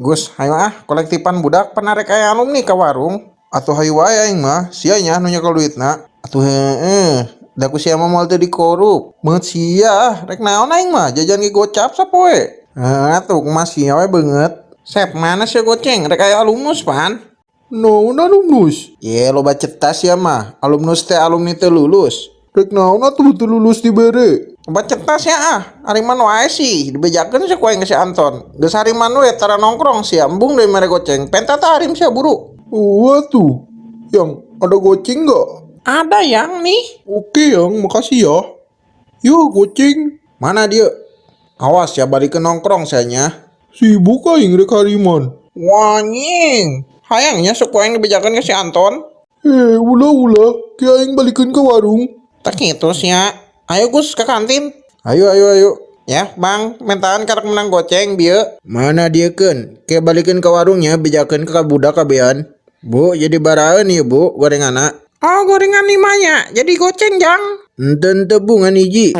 Gus, hayu ah, kolektifan budak pan arek aya alumni ka warung. Atuh hayu wae aing mah, sia nya nu nyekel duitna. Atuh heeh, da ku sia mah moal teu dikorup. Beungeut sia ah, rek naon aing mah jajan ge gocap sapoe. Heeh atuh kumaha sia we beungeut. Sep, mana sia goceng rek aya alumnus pan? Naon alumnus? Ye, loba cetas sia mah. Alumnus teh alumni teu lulus. Rek naon atuh teu lulus dibere? Loba cetas ya ah, hariman wae sih, dibejakeun sia ku aing ka si Anton. Geus hariman we tara nongkrong sia, embung deui mere goceng. Penta tah harim sia buru. Oh atuh. Yang ada goceng nggak? Ada yang nih. Oke yang, makasih ya. Yo goceng. Mana dia? Awas ya balik ke nongkrong sayanya. Sibuk aing rek hariman. Wanying. Hayangnya sok aing dibejakeun ka si Anton. Eh, ulah ulah, ke aing balikeun ke warung. Tah kitu sia. Ayo Gus ke kantin. Ayo ayo ayo. Ya, Bang, mentaan karak menang goceng bieu. Mana dia keun? Ke balikeun ke warungnya bejakeun ke budak kabehan. Bu, jadi baraeun ieu Bu, gorenganna. Oh, gorengan limanya. Jadi goceng, Jang. Ente ente Bu ngan hiji.